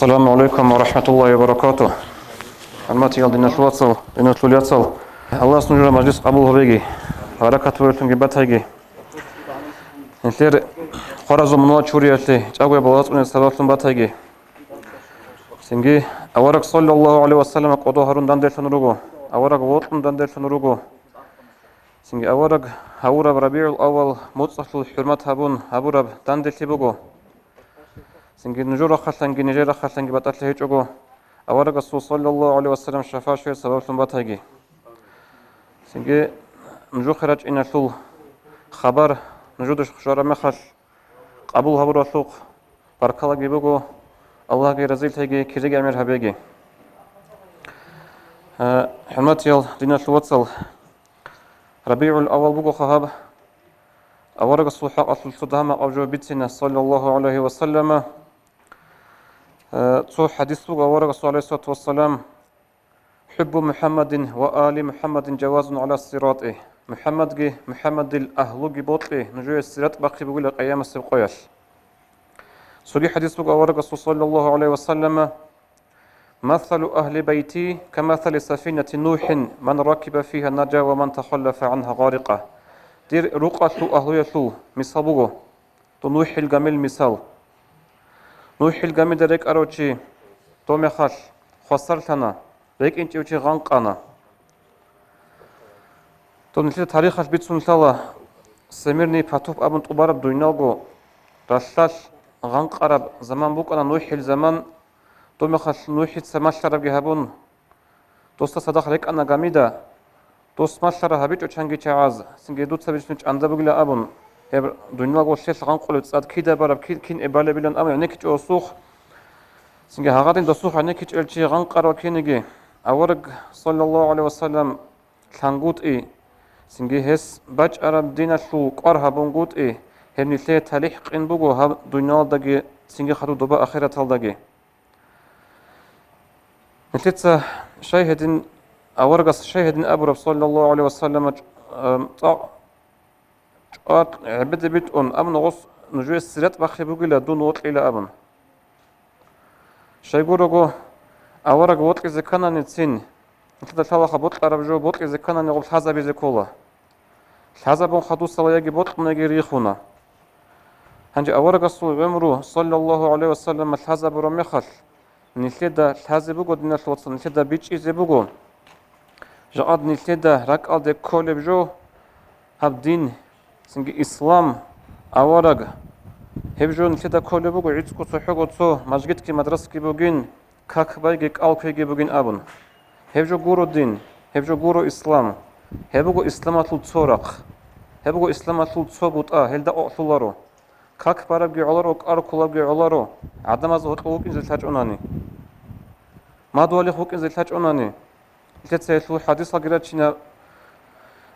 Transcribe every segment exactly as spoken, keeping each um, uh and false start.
Ассаламу алейкум ва рахматуллахи ва баракатух. ХӀурматиял диналъул вацал, диналъул яцал. Аллагьас нужера мажлис къабул гьабеги, баракат гьабеги батайги. Нилъер хваразул мунагьал чуриялъе чӀагояб балагь бацӀцӀунеб сабаблъун батайги. Цинги авараг саллаллаху гӀалайхи вассалам кӀодо гьарун данделъун руго, авараг вокьун данделъун руго. Цинги авараг гьавураб РабигӀул-аввал моцӀалъул хӀурмат гьабун гьабураб данделъи буго. Цинги нужер рахъалъанги нижер рахъалъанги батӀалъи гьечӀого, аварагасул саллаллаху гӀалайхи вассалам шафагӀат щвеялъе сабаблъун батайги. Цинги нужухъе рачӀиналъул хабар нужеда щвараб мехалъ къабул гьабуралъухъ баркалаги буго, Аллагьги разилъеги, киреги гӀемер гьабеги. Э, хӀурматиял диналъул вацал, РабигӀул-аввал бугоха гьаб, аварагасул хӀакъалъулъ цо дагьа-макъаб жо бицина, саллаллаху гӀалайхи вассалама. Э, цо хӀадис буго аварагасул, гӀалайхиссалату вассалам: «ХӀуббу МухӀаммадин ва али МухӀаммадин жавазун гӀала сирати». МухӀаммадги МухӀаммадил агьлуги бокьи нужее сират бахъи бугила къиямасеб къоялъ. Цоги хӀадис буго аварагасул, саллаллаху гӀалайхи вассалама: «Масалу агьли байти камасали сафинати НухӀин, ман ракиба фигьа нажа ва ман тахаллафа гӀангьа гъарикъа». Дир рукъалъул агьлуялъул мисал буго дун НухӀил гамил мисал. НухӀил гамида рекӀарав чи дов мехалъ хвасарлъана, рекӀинчӀев чи гъанкъана. Дун нилъер тарихалъ бицун лъала, Всемирный потоп абун тӀубараб дуйналго ралъдалъ гъанкъараб заман букӀана НухӀил заман. Дов мехалъ НухӀица малъарабги гьабун, досда цадахъ рекӀана гамида, дос малъараб гьабичӀо чанги чагӀаз, цинги дуца бицун чӀанда бугила абун, гьеб дуниялго лъелъ гъанкъулеб цӀад кида бараб, ки-, кин эбалебилан абун гӀенеккичӀо досухъ. Цинги гьагъадин досухъ гӀенеккичӀел чи гъанкъарав кинеги, авараг, саллаллаху гӀалайхи вассалам, лъангутӀи, цинги гьес бачӀараб диналъул кӀвар гьабунгутӀи, гьеб нилъее талихӀ къин буго гьаб дуниялалдаги, цинги хадуб доба ахираталдаги. Нилъеца щай гьедин, аварагас щай гьедин абураб, саллаллаху гӀалайхи вассаллама, чӀ-, ам, цӀакъ чӀват гӀебеде битӀун, амма гъос нужее сират бахъи бугила дун вокьила абун. Щайгурого, авараг вокьизе кканани цин, нилъеда лъалаха бокьараб жо бокьизе кканани гъоб лъазабизе ккола. Лъазабун хадусала яги бокьуна, яги рихуна. Гьанже аварагасул гӀумру, саллаллаху гӀалайхи вассаллама, лъазабураб мехалъ, нилъеда лъазе буго, диналъул вацал, нилъеда бичӀчӀизе буго. Жакъад нилъеда ракӀалде кколеб жо, гьаб дин, цинги ислам, авараг, гьеб жо нилъеда кколеб буго, гӀицӀго цохӀого цо мажгитги мадрасаги бугин, как байги кӀал квейги бугин абун. Гьеб жо гуро дин, гьеб жо гуро ислам, гьеб буго исламалъул цо рахъ, гьеб буго исламалъул цо бутӀа, гьелда къокълъуларо. Как барабги гӀоларо, кӀал кколебги гӀоларо, гӀадамаз гьоркьов вукӀинзе лъачӀунани. Мадугьалихъ вукӀинзе лъачӀунани. Нилъеца гьелъул хӀадисалги рачина,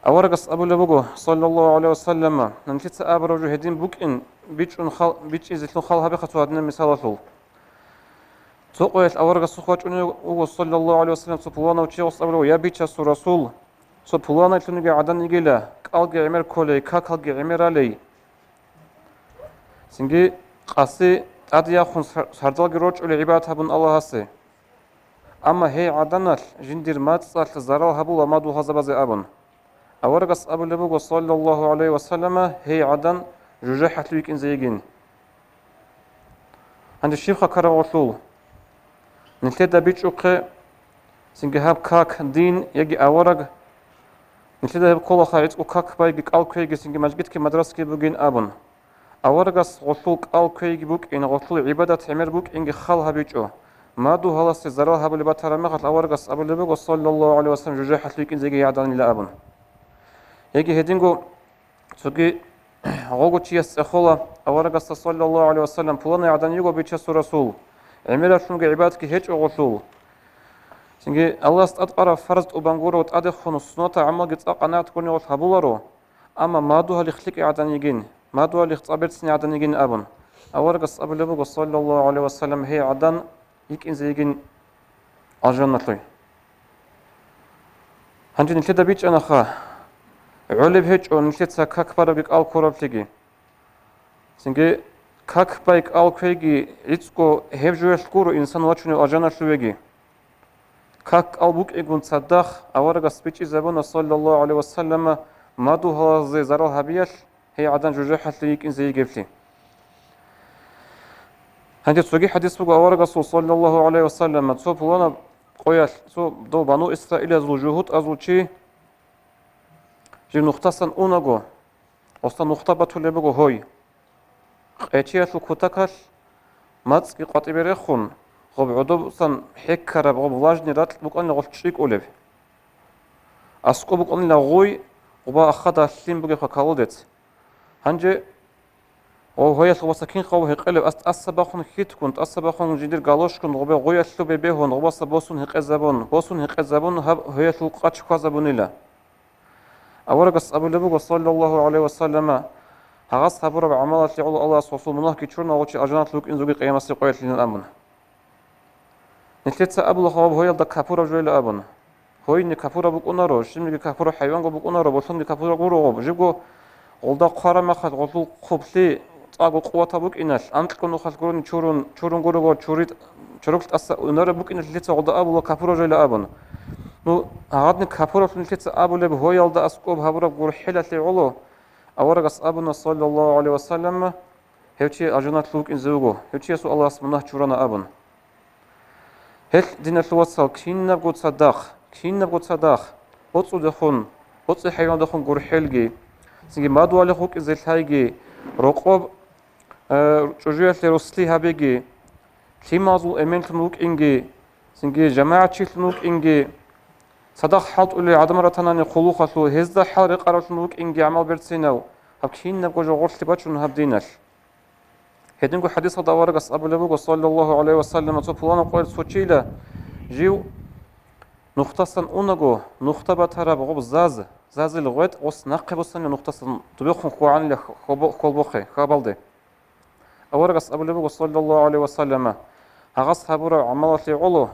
аварагас абулеб буго, саллаллаху гӀалайхи вассаллама, нилъеца абураб жо гьедин букӀин, бичӀчӀун хал-, бичӀчӀизелъул хал гьабеха цо гьадинаб мисалалъул. Цо къоялъ аварагасухъ вачӀунев вуго, саллаллаху гӀалайхи вассаллам, цо пуланав чи, гъос абулеб: «Я бичасул Расул, цо пуланайлъунги гӀадан йигила, кӀалги гӀемер кколей, какалги гӀемер алей». Цинги къаси тӀаде яхун сар-, сардалги рорчӀулей гӀибадат гьабун Аллагьасе. Амма гьей гӀаданалъ жиндир мацӀалъ зарал гьабула мадугьалзабазе абун. Аварагас абулеб буго, саллаллаху гӀалайхи вассаллама, гьей гӀадан жужахӀалъув йикӀинзе йигин. Гьанже щибха ккараб гъолъул? Нилъеда бичӀчӀухъе, цинги гьаб как, дин яги авараг, нилъеда гьеб кколаха гӀицӀго как байги кӀал квейги, цинги мажгитги мадрасаги бугин абун. Аварагас гъолъул кӀал квейги букӀин, гъолъул гӀибадат гӀемер букӀинги хал гьабичӀо. Мадугьаласе зарал гьабулеб батараб мехалъ аварагас абулеб буго, саллаллаху гӀалайхи вассаллам, жужахӀалъув йикӀинзеги гӀаданила абун. Яги гьединго цоги гъого чияс цӀехола аварагасда, саллаллаху гӀалайхи вассаллам, пуланай гӀадан йиго бичасул Расул, гӀемералъунги гӀибадатги гьечӀо гъолъул. Цинги Аллагьас тӀадкъараб фарз тӀубан гуро, тӀадехун суннатал гӀамалги цӀакъ къанагӀат гурони гъолъ гьабуларо, амма мадугьалихъ лъикӀи гӀадан йигин, мадугьалихъ цӀа берцин гӀадан йигин абун. Аварагас абулеб буго, саллаллаху гӀалайхи вассаллам, гьей гӀадан йикӀинзе йигин алжаналъуй. Гьанже нилъеда бичӀчӀанаха, гӀолеб гьечӀо нилъеца как барабги кӀал ккураблъиги. Цинги Как бай кӀал квейги, гӀицӀго гьеб жоялъ гуро инсан вачунев алжаналъувеги. Как кӀал букӀигун цадахъ аварагас бичӀчӀизабуна, саллаллагьу гӀалайгьи вассаллама, мадугьалазе зарал гьабиялъ гьей гӀадан жужахӀалъе йикӀинзе йигеблъи. Гьанже цоги хӀадис буго аварагасул, саллаллагьу гӀалайгьи вассаллама, цо пуланаб къоялъ, цо дов бану Исраилазул жугьутӀазул чи жив нухдасан унаго, гъосда нухда батулеб буго гьой. Къечиялъул кутакалъ мацӀги къватӀибе рехун, гъоб гӀодобцан хӀеккараб гъоб влажный ракь букӀанила гъолъ чӀикӀулеб. АскӀоб букӀанила гъуй, гъоба ахада лъим бугебха калудец. Гьанже гъов гьоялъ гъобаса кинха гъов гьекъелеб, ас тӀаса бахун хьитгун, тӀаса бахун жиндир галошгун, гъобе гъуялъубе бегьун, гъобаса босун гьекъезабун, босун гьекъезабун, гьаб гьоялъул къач хьвазабунила. Аварагас абулеб буго, саллаллагьу гӀалайгьи вассаллама, гьагъас гьабураб гӀамалалъе гӀоло Аллагьас гъосул мунагьги чурна, гъов чи алжаналъ вукӀинзеги къиямасеб къоялъилан абун. Нилъеца абула гьаб гьоялда капураб жойила абун. Гьойни капураб букӀунаро, щибниги капураб хӀайванго букӀунаро, болъонги капураб гуро гъоб, жибго гъолда хъвараб махалъ гъолъул хъублъи цӀакъго къуватаб букӀиналъ, анкьго нухалъ гурони чурун, чурун гурого чури-, чорокь тӀаса унараб букӀиналъ нилъеца гъолда абула капураб жойила абун. Ну, гьадин капураблъун нилъеца абулеб гьоялда аскӀоб гьабураб гурхӀелалъе гӀоло, аварагас абуна, саллаллагьу гӀалайгьи вассаллама, гьев чи алжаналъ вукӀинзе вуго, гьев чиясул Аллагьас мунагь чурана абун. Гьелъ, диналъул вацал, кинабго цадахъ, кинабго цадахъ, боцӀудехун, боцӀи хӀайвандехун гурхӀелги, цинги мадугьалихъ вукӀизе лъайги, рокъоб, э, чӀужуялъе росли гьабиги, лъималазул эменлъун вукӀинги, цинги жамагӀатчилъун вукӀинги, цадахъ хӀалтӀулел гӀадамал ратанани хъулухъалъул, гьезда хӀал рекъараллъун вукӀинги гӀамал берцинав, гьаб кинабго жо гъорлъе бачун гьаб диналъ. Гьединго хӀадисалда аварагас абулеб буго, саллаллагьу гӀалайгьи вассаллама, цо пуланаб къоялъ цо чийила жив нухдасан унаго, нухда батараб гъоб заз, зазил гъветӀ гъос нахъе босанила нухдасан дубехун хьвагӀанила хьолбо-, хьолбохъе, хьабалде. Аварагас абулеб буго, саллаллагьу гӀалайгьи вассаллама, гьагъас гьабураб гӀамалалъе гӀоло,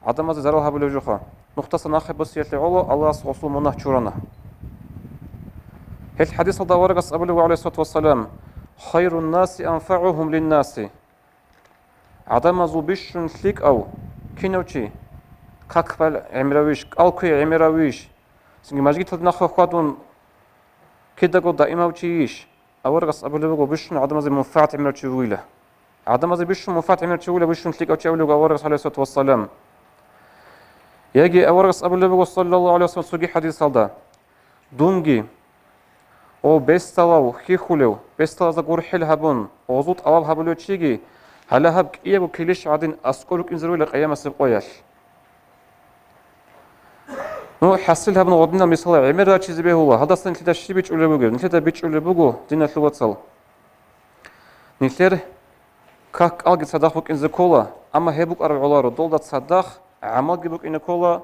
гӀадамазе зарал гьабулев жоха, нухдаса нахъе босиялъе гӀоло Аллагьас гъосул мунагь чурана. Гьел хӀадисалда аварагас абулеб буго, гӀалайгьиссалату вассалам, «Хайруннаси анфагӀугьум линнаси». ГӀадамазул бищун лъикӀав кинав чи? Как бай гӀемеравищ, кӀал квей гӀемеравищ? Цинги мажгиталда нахъе хьвадун кидаго даимав чийищ? Аварагас абулеб буго, бищун гӀадамазе мунфагӀат гӀемерав чи вугила. ГӀадамазе бищун мунфагӀат гӀемерав чи вугила, бищун лъикӀав чи абулеб буго аварагас, гӀалайгьиссалату вассалам. Яги аварагас абулеб буго, саллаллагьу гӀалайгьи вассаллам, цоги хӀадисалда: «Дунги, о, бесдалав хьихьулев, бесдалазда гурхӀел гьабун, гъозул тӀалаб гьабулев чиги, гьале гьаб кӀиябго килищ гӀадин аскӀор рукӀинзе ругила къиямасеб къоялъ». Ну, хӀасил гьабун гъодинал мисалал гӀемер рачизе бегьула, гьалдасан нилъеда щиб бичӀчӀулеб бугеб? Нилъеда бичӀчӀулеб буго, диналъул вацал. Нилъер как-кӀалги цадахъ букӀинзе ккола, амма гьеб букӀараб гӀоларо, долда цадахъ гӀамалги букӀине ккола.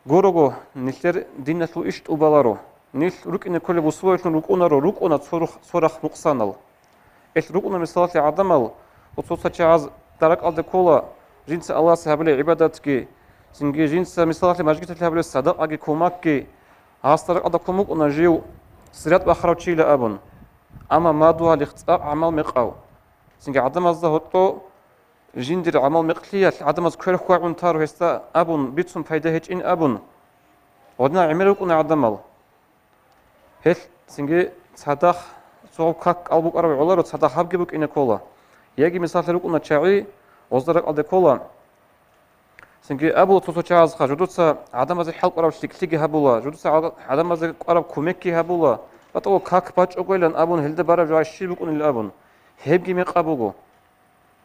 Гурого, нилъер диналъул иш тӀубаларо. Нилъ рукӀине кколеб бусурбабилъун рукӀунаро, рукӀуна цо рух-, цо рахъ нукъсанал. Гьелъ рукӀуна, мисалалъе, гӀадамал, цо-цо чагӀаз даракӀалде ккола, жинца Аллагьасе гьабулеб гӀибадатги, цинги жинца, мисалалъе, мажгиталъе гьабулеб садакъаги кумекги, гьас даракӀалда ккун букӀуна жив сират бахарав чийила абун. Амма мадугьалихъ цӀакъ гӀамал-мекъав, цинги гӀадамазда гьоркьо жиндир гӀамал-мекълъиялъ гӀадамаз квер хьвагӀун таро гьесда абун, бицун пайда гьечӀин абун, гъодинал гӀемер рукӀуна гӀадамал. Гьелъ цинги цадахъ цо как-кӀал букӀараб гӀоларо, цадахъ гьабги букӀине ккола. Яги, мисаллъи, рукӀуна чагӀи, гъозда ракӀалде ккола. Цинги абула цо-цо чагӀазха, жудуца гӀадамазе хӀалкӀвараб лъикӀлъиги гьабула, жудуца гӀал-, гӀадамазе кӀвараб кумекги гьабула, батӀа как бачӀогойилан абун, гьелда бараб жо щиб букӀунилан абун. Гьебги мекъаб буго.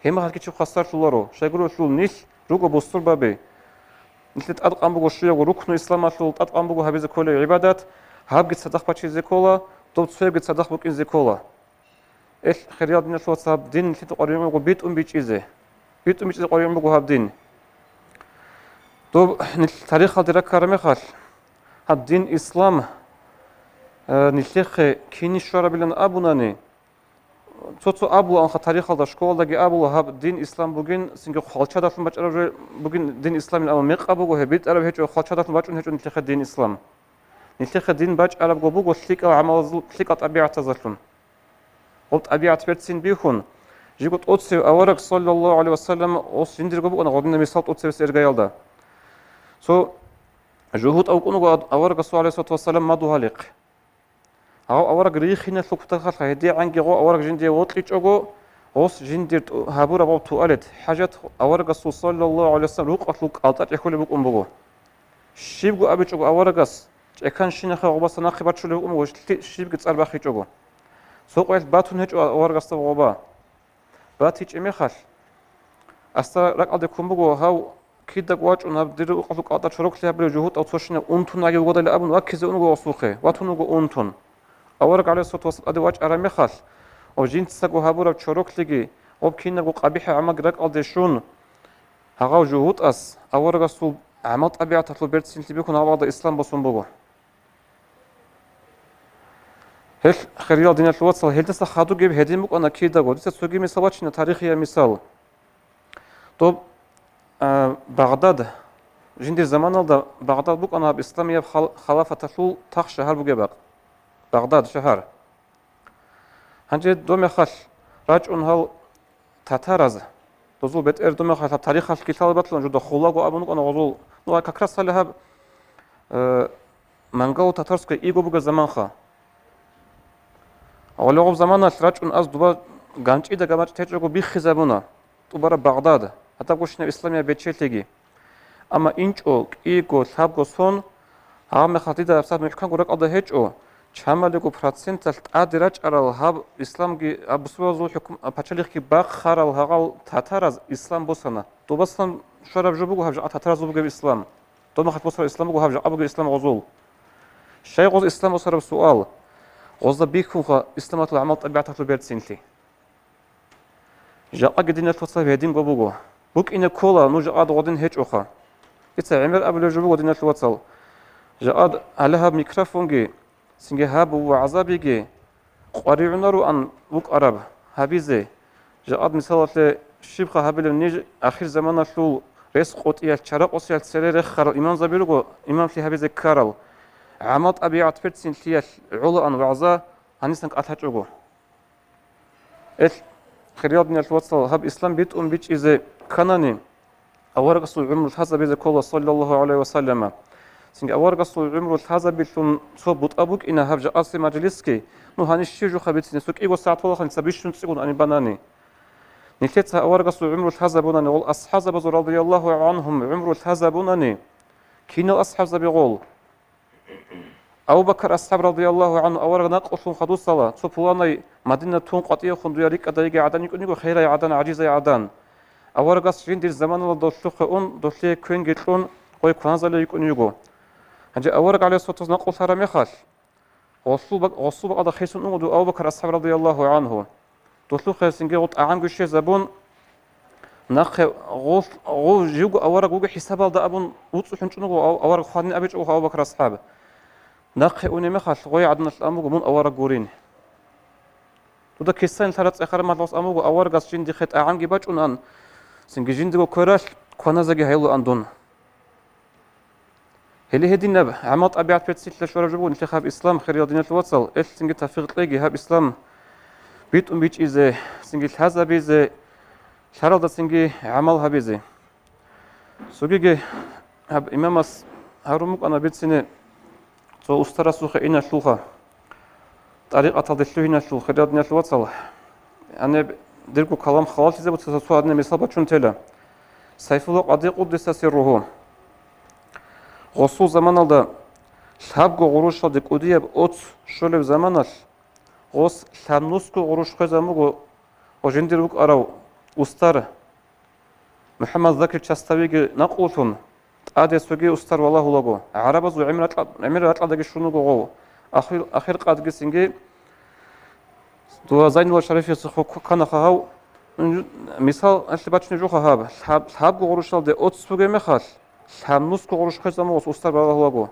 Гьеб мехалъги чи хвасарлъуларо, щайгурелъул нилъ руго бусурбаби. Нилъер тӀадкъан буго щуябго рукну исламалъул, тӀадкъан буго гьабизе кколеб гӀибадат, гьабги цадахъ бачизе ккола, доб цоябги цадахъ букӀинзе ккола. Эл, хириял диналъул вацал, гьаб дин нилъеда къваригӀун буго битӀун бичӀчӀизе. БитӀун бичӀчӀизе къваригӀун буго гьаб дин. Доб нилъ тарихалде раккараб мехалъ, гьаб дин ислам, э, нилъехъе кине щварабилан абунани, цо-цо абулаанха тарихалда, школалдаги абула, гьаб дин ислам бугин, цинги хвалчадалъун бачӀараб жо бугин дин исламин, амма мекъаб буго гьеб битӀараб гьечӀо, хвалчадалъун бачӀун гьечӀо нилъехъе дин ислам. Нилъехъе дин бачӀарабго буго лъикӀал гӀамалазул, лъикӀал тӀабигӀатазалъун. Гъоб тӀабигӀат берцин бихьун, жиго тӀоцев авараг, саллаллагьу гӀалайгьи ва саллам, ос жиндирго букӀана гъодинаб мисал тӀоцевес иргаялда. Цо жугьутӀав вукӀун вуго ав-, аварагасул, гӀалайгьиссалату вассалам, мадугьалихъ. Гьав авараг рихиналъул кутакалъха гьедигӀанги гъо авараг жиндие вокьичӀого, гъос жиндир тӀу-, гьабураб гъоб туалет, хӀажат аварагасул, саллаллагьу гӀалайгьи ва саллам, рукъалъул кӀалтӀа чӀехьулеб букӀун буго. Щибго абичӀого аварагас, чӀеканщинахъе гъобаса нахъе бачулеб букӀун буго, щибги цӀар бахичӀого. Цо къоялъ батун гьечӀо аварагасда гъоба. БатичӀеб мехалъ, асда ракӀалде ккун буго гьав кидаго вачӀун, гьаб дир рукъалъул кӀалтӀа чороклъи гьабулев жугьутӀав цо щинаб унтунаги вугодали абун ваккизе унго гъосухъе, ватун вуго унтун. Авараг, гӀалайгьиссалату вассалам, тӀаде вачӀараб мехалъ, ва жинцаго гьабураб чороклъиги, гъоб кинабго къабихӀи гӀамалги ракӀалде щун, гьагъав жугьутӀас аварагасул гӀамал-тӀабигӀаталъул берцинлъи бихьун гьабалда ислам босун буго. Гьел, хириял диналъул вацал, гьелдаса хадубги гьедин букӀана кидаго. Дица цоги мисал бачина, тарихияб мисал. Доб, а, Багъдад, жиндир заманалда Багъдад букӀана гьаб исламияб хал-, халафаталъул тахшагьар бугеб бакъ. Багъдад шагьар. Гьанже доб мехалъ рачӀун гьал татараз, дозул бетӀер доб мехалъ гьаб тарихалъ килъалаб батлан жуда Хулагу абун букӀана гъозул. Ну, а как раз гьале гьаб, э, монголо-татарская иго бугеб заманха. Гъоле гъоб заманалъ рачӀун аз дуба ганчӀида гамачӀ течӀого биххизабуна, тӀубараб Багъдад, гьадаб гущинаб исламияб бечелъиги. Амма инчӀо кӀиго лъабго сон, гьаб мехалъ дида гьабсагӀат мухӀканго ракӀалда гьечӀо, чамалиго проценталъ тӀаде рачӀарал гьаб исламги, гьаб бусурбабазул хӀукум-, пачалихъги бахъарал гьагъал татараз ислам босана. Добасан щвараб жо буго гьаб жакъа татаразул бугеб ислам. Доб мехалъ босараб ислам буго гьаб жакъа бугеб ислам гъозул. Щай гъоз ислам босараб суал? Гъозда бихьунха исламалъул гӀамал-тӀабигӀаталъул берцинлъи. Жакъаги, диналъул вацал, гьединго буго. БукӀине ккола, нуж жакъад гъодин гьечӀоха. Дица гӀемер абулеб жо буго, диналъул вацал. Жакъад гьале гьаб микрофонги, цинги гьаб вагӀзабиги къваригӀунароан букӀараб гьабизе. Жакъад, мисалалъе, щибха гьабилеб ниж ахирзаманалъул рес къотӀиялъ, чара къосиялъ цере рехарал имамзаби руго, имамлъи гьабизе ккарал. ГӀамал-тӀабигӀат берцинлъиялъ гӀолаан вагӀза гьанисан кӀалъачӀого. Эл, хириял диналъул вацал, гьаб ислам битӀун бичӀчӀизе кканани, аварагасул гӀумру лъазабизе ккола, саллаллагьу гӀалайгьи ва саллама. Цинги аварагасул гӀумру лъазабилъун цо бутӀа букӀина гьаб жакъаси мажлисги, ну, гьаниб щиб жуха бицине, цо кӀиго сагӀат валахъани, ца бищун цӀикӀкӀун ани банани. Нилъеца аварагасул гӀумру лъазабунани, гъол асхӀабзабазул, радияллагьу гӀангьум, гӀумру лъазабунани, кинал асхӀабзаби гъол? Абу Бакар асхӀаб, радияллагьу гӀангьу, авараг накълулъун хадусала, цо пуланай Мадина тун къватӀивехун дуе рикӀкӀадай йиги гӀадан йикӀун йиго, херай гӀадан, гӀажизай гӀадан. Аварагас жиндир заманалда долъухъе ун, долъие квенги кьун, гъой кваназалев йикӀун йиго. Гьанже авараг, гӀалайгьиссалату вассалам, накълулъараб мехалъ, гъосул бак-, гъосул бакӀалда хисун унгоду Абу Бакар асхӀаб, радияллагьу гӀангьу. Долъухъе цинги гъо тӀагӀамги щвезабун, нахъе гъол-, гъов живго авараг вуго хӀисабалда абун, вуцӀцӀухӀун чӀун вуго ав-, авараг хванин абичӀого Абу Бакр асхӀаб. Нахъе унеб мехалъ, гъой гӀаданалъ ан буго мун авараг гурин. Дуда кисайин лъара цӀехараб мехалъ гъос ан буго, аварагас жиндихъе тӀагӀамги бачӀунан, цинги жиндиго квералъ кваназеги гьайулаан дун. Гьеле гьединаб гӀамал-тӀабигӀат берцинлъи щвараб жо буго нилъехъ гьаб ислам, хириял диналъул вацал, эл цинги тавфикъ кьеги гьаб ислам битӀун бичӀчӀизе, цинги лъазабизе, лъаралда цинги гӀамал гьабизе. Цогиги гьаб имамас гьарун букӀана бицине цо устарасухъе иналъулха. ТӀарикъаталде лъугьиналъул, хириял диналъул вацал, гьаниб дирго калам халаллъизе буцаса цо гьадинаб мисал бачун тела. Сайфулла Къади къуддиса сирругьу. Гъосул заманалда лъабго гъурущалде кӀудияб оц щолеб заманалъ, гъос лъабнусго гъурущ хвезабун буго, гъо жиндир вукӀарав устар МухӀаммад Закир Частавиги накълулъун, тӀаде цоги устар валагьулаго, гӀарабазул гӀемер ракьа-, гӀемер ракьалдаги щун вуго гъов. Ахир, ахир къадги цинги дова Зайнулла Шарифица хъу-, хъу-, кканаха гьав. Мисал гьалъи бачунеб жуха гьаб. Лъаб-, лъабго гъурущалде оц бугеб мехалъ, лъабнусго гъурущ хвезабун буго устар валагьулаго.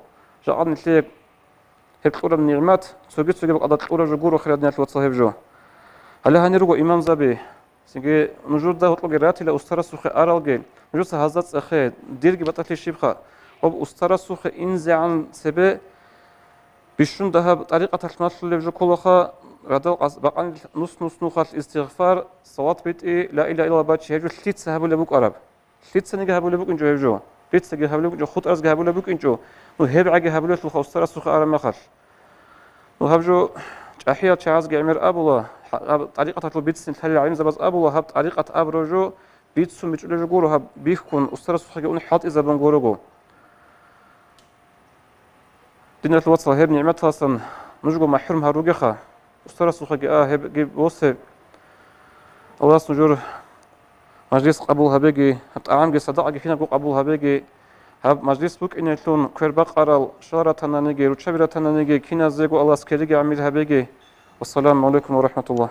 Жакъа нилъее гьеб кьураб нигӀмат, цоги-цоги бакӀалда кьураб жо гуро, хириял диналъул вацал, гьеб жо. Гьале гьанир руго имамзаби, цинги нужуда гьоркьоги ратила устарасухъе аралги, нужеца гьазда цӀехе, дирги батӀалъи щибха, гъоб устарасухъе инзегӀан цебе бищун дагьаб тӀарикъаталъ малъулеб жо кколаха, Радал къас-, бакъанил нус-нус нухалъ истигъфар, салат битӀи, ла илагьа иллаллагь бачи, гьеб жо лъица гьабулеб букӀараб? Лъицаниги гьабулеб букӀинчӀо гьеб жо. Лъицаги гьабулеб букӀинчӀо, хутӀразги гьабулеб букӀинчӀо. Ну, гьеб гӀаги гьабулелъулха устарасухъе араб мехалъ. Ну, гьаб жо чӀахӀиял чагӀазги гӀемер абула, гьа-, гьаб тӀарикъаталъул бицин лъалел гӀалимзабаз абула, гьаб тӀарикъат абураб жо бицун бичӀчӀулеб жо гуро, гьаб бихьун устарасухъеги ун хӀалтӀизабун гурого. Диналъул вацал, гьеб нигӀматаласан нужго махӀрум гьаругеха. Устарасухъеги а гьебги босе. Аллагьас нужер мажлис къабул гьабеги, гьаб тӀагӀамги садакъаги кинабго къабул гьабеги. Гьаб мажлис букӀинелъун квер бакъарал, щал ратананиги, руччаби ратананиги, киназего Аллагьас кириги гӀамил гьабеги. Вассаламу гӀалайкум ва рахӀматуллагь.